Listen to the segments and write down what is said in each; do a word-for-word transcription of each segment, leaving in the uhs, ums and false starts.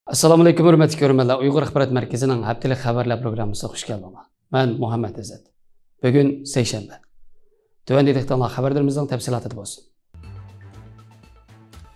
ئەسسالامۇ ئەلەيكۇم، ھۆرمەتلىك كۆرۈرمەنلەر. ئۇيغۇر ئاخبارات مەركىزىنىڭ ھەپتىلىك خەۋەرلەر پروگراممىسىغا خۇش كەلدىڭلار. مەن مۇھەممەت ئىززەت. بۈگۈن سەيشەنبە. تۆۋەندە دىققىتىڭلار خەۋەرلىرىمىزنىڭ تەپسىلاتىدا بولسۇن.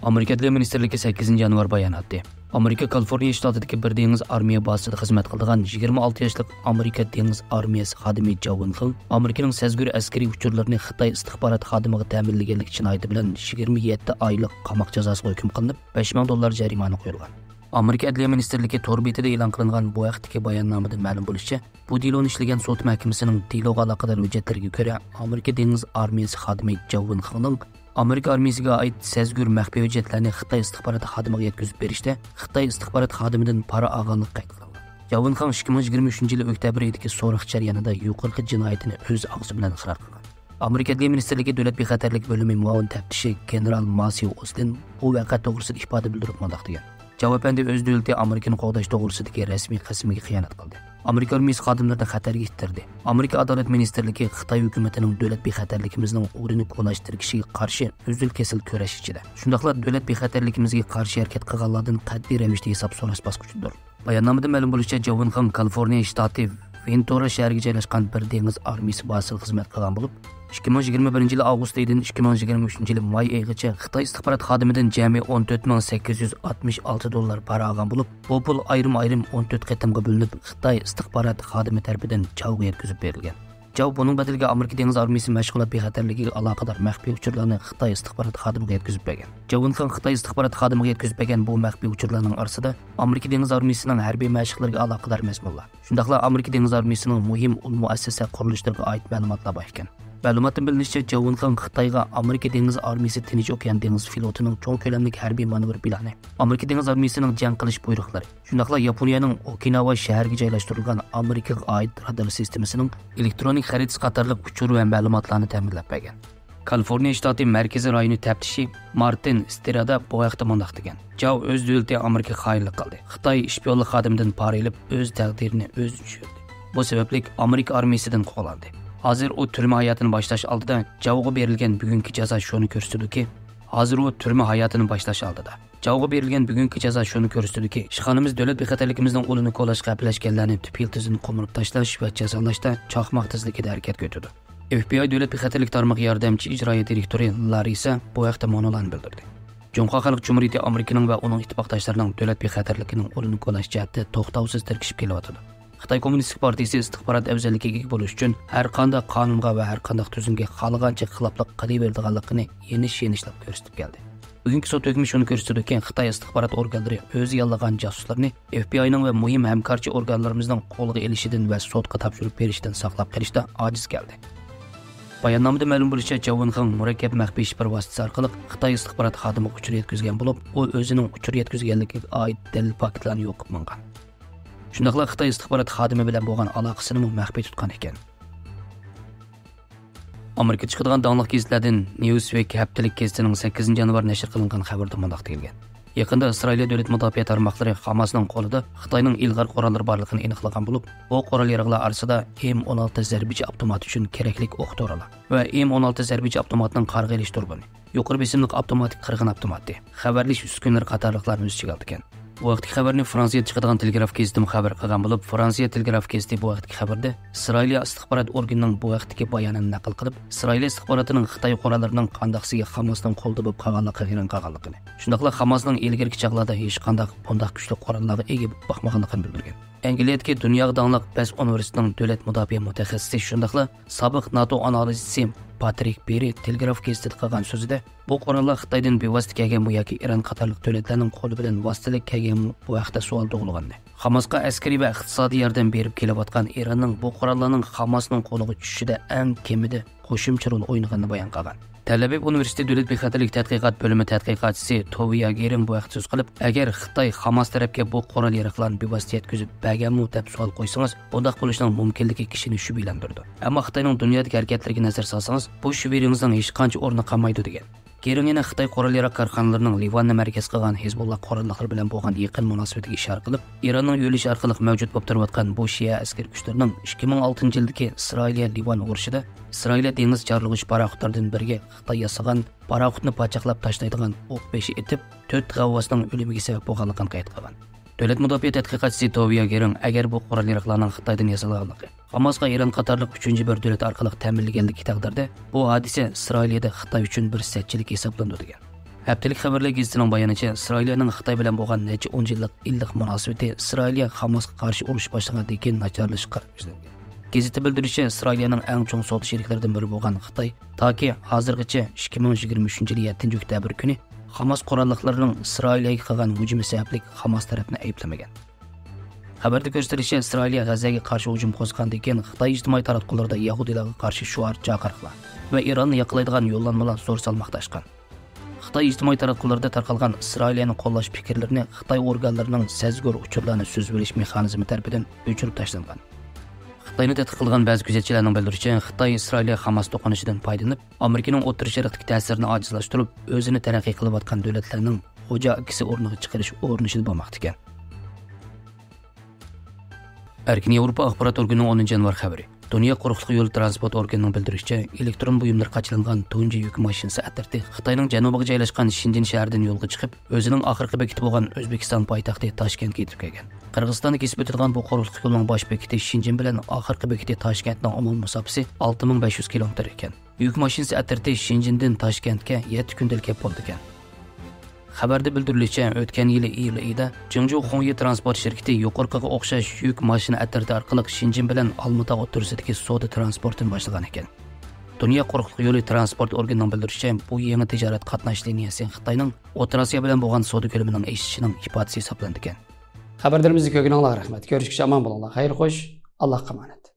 ئامېرىكا ئەدلىيە مىنىستىرلىكى سەككىزىنچى يانۋار باياناتى. ئامېرىكا كالىفورنىيە شتاتىدىكى بىر دېڭىز ئارمىيە بازىسىدا خىزمەت قىلىدىغان يىگىرمە ئالتە ياشلىق ئامېرىكا دېڭىز ئارمىيەسى خادىمى جاۋ ۋېنخېڭ ئامېرىكىنىڭ سەزگۈر ئەسكىرىي ئۇچۇرلىرىنى خىتاي ئىستىخبارات خادىمىغا تەمىنلىگەنلىك جىنايىتى بىلەن يىگىرمە يەتتە ئايلىق قاماق جازاسىغا ھۆكۈم قىلىنىپ، بەش مىڭ دوللار جەرىمانە قويۇلغان. ئامېرىكا ئەدلىيە مىنىستىرلىكى تور بېتىدە ئېلان قىلىنغان بۇ ھەقتىكى باياننامىدا مەلۇم بولۇشىچە، بۇ دېلونى ئىشلىگەن سوت مەھكىمىسىنىڭ دېلوغا ئالاقىدار ھۆججەتلىرىگە كۆرە، ئامېرىكا دېڭىز ئارمىيەسى خادىمى جاۋ ۋېنخېڭنىڭ ئامېرىكا ئارمىيەسىگە ئائىت سەزگۈر مەخپىي ھۆججەتلەرنى خىتاي ئىستىخبارات خادىمىغا يەتكۈزۈپ بېرىشتە خىتاي ئىستىخبارات خادىمىدىن پارا ئالغانلىقى قەيت قىلىنغان. جاۋ ۋېنخېڭ ئىككى مىڭ يىگىرمە ئۈچىنچى يىلى ئۆكتەبىر ئېيىدىكى سوراق جەريانىدا يۇقىرىقى جىنايىتىنى ئۆز ئاغزى بىلەن ئىقرار قىلغان. ئامېرىكا ئەدلىيە مىنىستىرلىكى دۆلەت بىخەتەرلىكى بۆلۈمى مۇئاۋىن تەپتىشى گېنېرال ماسيۇ ئوستىن بۇ ۋەقە توغرىسىدا ئىپادە بىلدۈرۈپ مۇنداق دېگەن: جاۋ ئەپەندى ئۆز دۆلىتى ئامېرىكىنى قوغداش توغرىسىدىكى رەسمىي قەسىمىگە خىيانەت قىلدى. ئامېرىكا ئارمىيىسى خادىملىرىنى خەتەرگە ئىتتەردى. ئامېرىكا ئادالەت مىنىستىرلىكى خىتاي ھۆكۈمىتىنىڭ دۆلەت بىخەتەرلىكىمىزنىڭ ئورنىنى كولاش تىركىشىگە قارشى ئۈزۈل-كېسىل كۈرەش ئىچىدە. شۇنداقلا دۆلەت بىخەتەرلىكىمىزگە قارشى ھەرىكەت قىلغانلاردىن قەتئىي رەۋىشتە ھېساب سوراش باسقۇچىدۇر. باياننامىدا مەلۇم بولۇشىچە، جاۋ ۋېنخېڭ كالىفورنىيە شتاتى ۋېنتۇرا شەھىرىگە جايلاشقان بىر دېڭىز ئارمىيىسى بازىسىدا خىزمەت قىلغان بولۇپ، ئىككى مىڭ يىگىرمە بىرىنچى يىلى ئاۋغۇست ئېيىدىن ئىككى مىڭ يىگىرمە ئۈچىنچى يىلى ماي ئېيىغىچە خىتاي ئىستىخبارات خادىمىدىن جەمئىي ئون تۆت مىڭ سەككىز يۈز ئاتمىش ئالتە دوللار پارا ئالغان بولۇپ، بۇ پۇل ئايرىم-ئايرىم ئون تۆت قېتىمغا بۆلۈنۈپ، خىتاي ئىستىخبارات خادىمى تەرىپىدىن جاۋغا يەتكۈزۈپ بېرىلگەن. جاۋ بۇنىڭ بەدىلىگە ئامېرىكا دېڭىز ئارمىيىسى مەشغۇلات بىخەتەرلىكىگە ئالاقىدار مەخپىي ئۇچۇرلارنى خىتاي ئىستىخبارات خادىمىغا يەتكۈزۈپ بەرگەن. جاۋ ۋېنخېڭ خىتاي ئىستىخبارات خادىمىغا يەتكۈزۈپ بەرگەن بۇ مەخپىي ئۇچۇرلارنىڭ ئارىسىدا ئامېرىكا دېڭىز ئارمىيىسىنىڭ ھەربىي مەشىقلىرىگە ئالاقىدار مەزمۇنلار، شۇنداقلا ئامېرىكا دېڭىز ئارمىيىسىنىڭ مۇھىم ئۇل مۇئەسسەسە قۇرۇلۇشلىرىغا ئائىت مەلۇماتلار بار ئىكەن. مەلۇماتتىن بىلىنىشىچە، جاۋ ۋېنخېڭ خىتايغا ئامېرىكا دېڭىز ئارمىيىسى تىنچ ئوكيان دېڭىز فلوتىنىڭ چوڭ كۆلەملىك ھەربىي مانېۋىر پىلانى، ئامېرىكا دېڭىز ئارمىيىسىنىڭ جەڭ قىلىش بۇيرۇقلىرى، شۇنداقلا ياپونىيەنىڭ ئوكىناۋا شەھىرىگە جايلاشتۇرۇلغان ئامېرىكىغا ئائىت رادار سىستېمىسىنىڭ ئېلېكترونىك خەرىتىسى قاتارلىق ئۇچۇر ۋە مەلۇماتلارنى تەمىنلەپ بەرگەن. كالىفورنىيە شتاتى مەركىزىي رايونى تەپتىشى مارتىن ستىرادا بۇ ھەقتە مۇنداق دېگەن: جاۋ ئۆز دۆلىتى ئامېرىكىغا خائىنلىق قىلدى. خىتاي شپىيونلۇق خادىمىدىن پارا ئېلىپ، ئۆز تەقدىرىنى ئۆزى چۈشۈردى. بۇ سەۋەبلىك ئامېرىكا ئارمىيىسىدىن قوغلاندى. ھازىر ئۇ تۈرمە ھاياتىنى باشلاش ئالدىدا، جاۋغا بېرىلگەن بۈگۈنكى جازا شۇنى كۆرسىتىدۇكى، ھازىر ئۇ تۈرمە ھاياتىنى باشلاش ئالدىدا. جاۋغا بېرىلگەن بۈگۈنكى جازا شۇنى كۆرسىتىدۇكى، ئىشخانىمىز دۆلەت بىخەتەرلىكىمىزنىڭ ئۇلىنى كولاشقا ئەپلەشكەنلەرنى تۈپ يىلتىزىدىن قومۇرۇپ تاشلاش ۋە جازالاشتا چاقماق تېزلىكىدە ھەرىكەتكە ئۆتىدۇ. ئېف بى ئاي دۆلەت بىخەتەرلىك تارمىقى ياردەمچى ئىجرائىيە دىرېكتورى لارىسا بۇ ھەقتە مۇنۇلارنى بىلدۈردى: جۇڭخۇا خەلق جۇمھۇرىيىتى ئامېرىكىنىڭ ۋە ئۇنىڭ ئىتتىپاقداشلىرىنىڭ دۆلەت بىخەتەرلىكىنىڭ ئۇلىنى كولاش جەھەتتە توختاۋسىز تىركىشىپ كېلىۋاتىدۇ. خىتاي كوممۇنىستىك پارتىيىسى ئىستىخبارات ئەۋزەللىكىگە ئىگە بولۇش ئۈچۈن ھەر قانداق قانۇنغا ۋە ھەر قانداق تۈزۈمگە خالىغانچە خىلاپلىق قىلىۋېرىدىغانلىقىنى يېنىش-يېنىشلاپ كۆرسىتىپ كەلدى. بۈگۈنكى سوت ھۆكمى شۇنى كۆرسىتىدۇكى، خىتاي ئىستىخبارات ئورگانلىرى ئۆزى ياللىغان جاسۇسلارنى ئېف بى ئاينىڭ ۋە مۇھىم ھەمكارچى ئورگانلىرىمىزنىڭ قولغا ئېلىشىدىن ۋە سوتقا تاپشۇرۇپ بېرىشتىن ساقلاپ قېلىشتا ئاجىز كەلدى. باياننامىدا مەلۇم بولۇشىچە، جاۋ ۋېنخېڭ مۇرەككەپ مەخپىي شىفىر ۋاسىتىسى ئارقىلىق خىتاي ئىستىخبارات خادىمىغا ئۇچۇر يەتكۈزگەن بولۇپ، ئۇ ئۆزىنىڭ ئۇچۇر يەتكۈزگەنلىكىگە ئائىت دەلىل پاكىتلارنى يوقاپ ماڭغان. شۇنداقلا خىتاي ئىستىخبارات خادىمى بىلەن بولغان ئالاقىسىنىمۇ مەخپىي تۇتقان ئىكەن. ئامېرىكىدا چىقىدىغان داڭلىق گېزىتلەردىن نيۇزۋىك ھەپتىلىك گېزىتىنىڭ سەككىزىنچى يانۋار نەشر قىلىنغان خەۋىرىدە مۇنداق دېيىلگەن: يېقىندا ئىسرائىلىيە دۆلەت مۇداپىئە تارماقلىرى خاماسنىڭ قولىدا خىتاينىڭ ئىلغار قوراللىرى بارلىقىنى ئېنىقلىغان بولۇپ، بۇ قورال يارىقلار ئارىسىدا ئېم ئون ئالتە زەربىچى ئاپتوماتى ئۈچۈن كېرەكلىك ئوق دورىلار ۋە ئېم ئون ئالتە زەربىچى ئاپتوماتىنىڭ قارىغا ئېلىش دۇربۇنى، يۇقىرى بېسىملىق ئاپتوماتىك قىرغىن ئاپتوماتى، خەۋەرلىشىش ئۈسكۈنىلىرى قاتارلىقلارنى ئۆز ئىچىگە ئالىدىكەن. بۇ ھەقتىكى خەۋەرنى فرانسىيەدە چىقىدىغان تېلېگراف گېزىتىمۇ خەۋەر قىلغان بولۇپ، فرانسىيە تېلېگراف گېزىتى بۇ ھەقتىكى خەۋىرىدە ئىسرائىلىيە ئىستىخبارات ئورگىنىنىڭ بۇ ھەقتىكى بايانىنى نەقىل قىلىپ، ئىسرائىلىيە ئىستىخباراتىنىڭ خىتاي قوراللىرىنىڭ قانداقسىگە خاماسنىڭ قولىدا بولۇپ قالغانلىقىغا ھەيران قالغانلىقىنى، شۇنداقلا خاماسنىڭ ئىلگىرىكى چاغلاردا ھېچقانداق بۇنداق كۈچلۈك قوراللارغا ئىگە بولۇپ باقمىغانلىقىنى بىلدۈرگەن. ئەنگلىيەدىكى دۇنياغا داڭلىق بەس ئۇنىۋېرسىتېتىنىڭ دۆلەت مۇداپىئە مۇتەخەسسىسى، شۇنداقلا سابىق ناتو ئانالىزچىسى پاترىك بېرى تېلېگراف گېزىتىدە قىلغان سۆزىدە، بۇ قوراللار خىتايدىن بىۋاسىتە كەلگەنمۇ ياكى ئىران قاتارلىق دۆلەتلەرنىڭ قولى بىلەن ۋاسىتىلىك كەلگەنمۇ، بۇ ھەقتە سوئال تۇغۇلغانىدى. خاماسقا ئەسكىرىي ۋە ئىقتىسادىي ياردەم بېرىپ كېلىۋاتقان ئىراننىڭ بۇ قوراللارنىڭ خاماسنىڭ قولىغا چۈشۈشىدە ئەڭ كېمىدە قوشۇمچە رول ئوينىغىنىنى بايان قىلغان. تەل ئەۋىپ ئۇنىۋېرسىتېتى دۆلەت بىخەتەرلىك تەتقىقات بۆلۈمى تەتقىقاتچىسى توۋيا گېرىڭ بۇ ھەقتە سۆز قىلىپ، ئەگەر خىتاي خاماس تەرەپكە بۇ قورال يېرىقلارنى بىۋاسىتە يەتكۈزۈپ بەرگەنمۇ دەپ سوئال قويسىڭىز، بۇنداق بولۇشىنىڭ مۇمكىنلىكى كىشىنى شۈبھىلەندۈرىدۇ. ئەمما خىتاينىڭ دۇنيادىكى ھەرىكەتلىرىگە نەزەر سالسىڭىز، بۇ شۈبھىلىرىڭىزنىڭ ھېچقانچە ئورنى قالمايدۇ، دېگەن. گېرىڭ يەنە خىتاي قورال ياراغ كارخانىلىرىنىڭ لىۋاندا مەركەز قىلغان ھېزبۇللا قوراللىقلىرى بىلەن بولغان يېقىن مۇناسىۋىتىگە ئىشارە قىلىپ، ئىراننىڭ يۆلىشى ئارقىلىق مەۋجۇت بولۇپ تۇرۇۋاتقان بۇ شىئە ئەسكىرىي كۈچلىرىنىڭ ئىككى مىڭ ئالتىنچى يىلدىكى ئىسرائىلىيە لىۋان ئۇرۇشىدا ئىسرائىلىيە دېڭىز چارلىغۇچ پاراخوتلىرىدىن بىرىگە خىتاي ياسىغان پاراخوتنى پاچاقلاپ تاشلايدىغان ئوق بېشى ئېتىپ، تۆت غەۋۋاسنىڭ ئۆلۈمىگە سەۋەب بولغانلىقىنى قەيت قىلغان. دۆلەت مۇداپىئە تەتقىقاتچىسى توۋيا گېرىڭ ئەگەر بۇ قورال ياراغلارنىڭ خىتايدىن ياسالغانلىقى، خاماسقا ئىران قاتارلىق ئۈچىنچى بىر دۆلەت ئارقىلىق تەمىنلىگەنلىكى تەقدىردە، بۇ ھادىسە ئىسرائىلىيەدە خىتاي ئۈچۈن بىر سەتچىلىك ھېسابلىنىدۇ، دېگەن. ھەپتىلىك خەۋەرلەر گېزىتىنىڭ بايانىچە، ئىسرائىلىيەنىڭ خىتاي بىلەن بولغان نەچچە ئون يىللىق ئىللىق مۇناسىۋىتى ئىسرائىلىيە خاماسقا قارشى ئۇرۇش باشلىغاندىن كېيىن ناچارلىشىشقا يۈزلەنگەن. گېزىتتە بىلدۈرۈشىچە، ئىسرائىلىيەنىڭ ئەڭ چوڭ سودا شېرىكلىرىدىن بىرى بولغان خىتاي تاكى ھازىرغىچە ئىككى مىڭ يىگىرمە ئۈچىنچى يىلى يەتتىنچى ئۆكتەبىر كۈنى خاماس قوراللىقلىرىنىڭ ئىسرائىلىيەگە قىلغان ھۇجۇمى سەۋەبلىك خاماس تەرەپنى ئەيىبلىمىگەن. خەۋەردە كۆرسىتىلىشىچە، ئىسرائىلىيە غەززەگە قارشى ھۇجۇم قوزغىغاندىن كېيىن، خىتاي ئىجتىمائىي تاراتقۇلىرىدا يەھۇدىيلارغا قارشى شوئار چاقىرىقلار ۋە ئىراننى ياقلايدىغان يوللانمىلار زور سالماقتا ئاشقان. خىتاي ئىجتىمائىي تاراتقۇلىرىدا تارقالغان ئىسرائىلىيەنى قوللاش پىكىرلىرىنى خىتاي ئورگانلىرىنىڭ سەزگۈر ئۇچۇرلارنى سۈزۈۋېلىش مېخانىزمى تەرىپىدىن ئۆچۈرۈپ تاشلانغان. خىتاينى تەتقىق قىلغان بەزى كۆزەتچىلەرنىڭ بىلدۈرۈشىچە، خىتاي ئىسرائىلىيە خاماس توقۇنۇشىدىن پايدىلىنىپ، ئامېرىكىنىڭ ئوتتۇرا شەرقتىكى تەسىرىنى ئاجىزلاشتۇرۇپ، ئۆزىنى تەرەققىي قىلىۋاتقان دۆلەتلەرنىڭ خوجا ئاكىسى ئورنىغا چىقىرىش ئۇرۇنۇشىدا بولماقتىكەن. ئەركىن ياۋروپا ئاخبارات ئورگىنىنىڭ ئونىنچى يانۋار خەۋىرى. دۇنيا قۇرۇقلۇق يولى تىرانسپورت ئورگىنىنىڭ بىلدۈرۈشىچە، ئېلېكترون بۇيۇملىرى قاچىلانغان تۇنجى يۈك ماشىنىسى ئەترىتى خىتاينىڭ جەنۇبىغا جايلاشقان شېنجېن شەھىرىدىن يولغا چىقىپ، ئۆزىنىڭ ئاخىرقى بېكىتى بولغان ئۆزبېكىستان پايتەختى تاشكەنتكە يېتىپ كەلگەن. قىرغىزىستاندا كېسىپ ئۆتىدىغان بۇ قۇرۇقلۇق يولىنىڭ باش بېكىتى شېنجېن بىلەن ئاخىرقى بېكىتى تاشكەنتنىڭ ئومۇمىي مۇساپىسى ئالتە مىڭ بەش يۈز كىلومېتىر ئىكەن. يۈك ماشىنىسى ئەترىتى شېنجېندىن تاشكەنتكە يەتتە كۈندە كېلىپ بولىدىكەن. خەۋەردە بىلدۈرۈلۈشىچە، ئۆتكەن يىلى ئىيۇل ئېيىدا جىڭجۇ خۇڭيى ترانسپورت شىركىتى يۇقىرىقىغا ئوخشاش يۈك ماشىنا ئەترىتى ئارقىلىق شېنجېن بىلەن ئالمىتا ئوتتۇرىسىدىكى سودا ترانسپورتىنى باشلىغان ئىكەن. دۇنيا قۇرۇقلۇق يولى ترانسپورت ئورگىنىنىڭ بىلدۈرۈشىچە، بۇ يېڭى تىجارەت قاتناش لىنىيەسى خىتاينىڭ ئوتتۇرا ئاسىيا بىلەن بولغان سودا كۆلىمىنىڭ ئېشىشىنىڭ ئىپادىسى ھېسابلىنىدىكەن. خەۋەرلىرىمىزنى كۆرگىنىڭلارغا رەھمەت. كۆرۈشكىچە ئامان بولۇڭلار. خەير خوش. ئاللاھقا ئامانەت.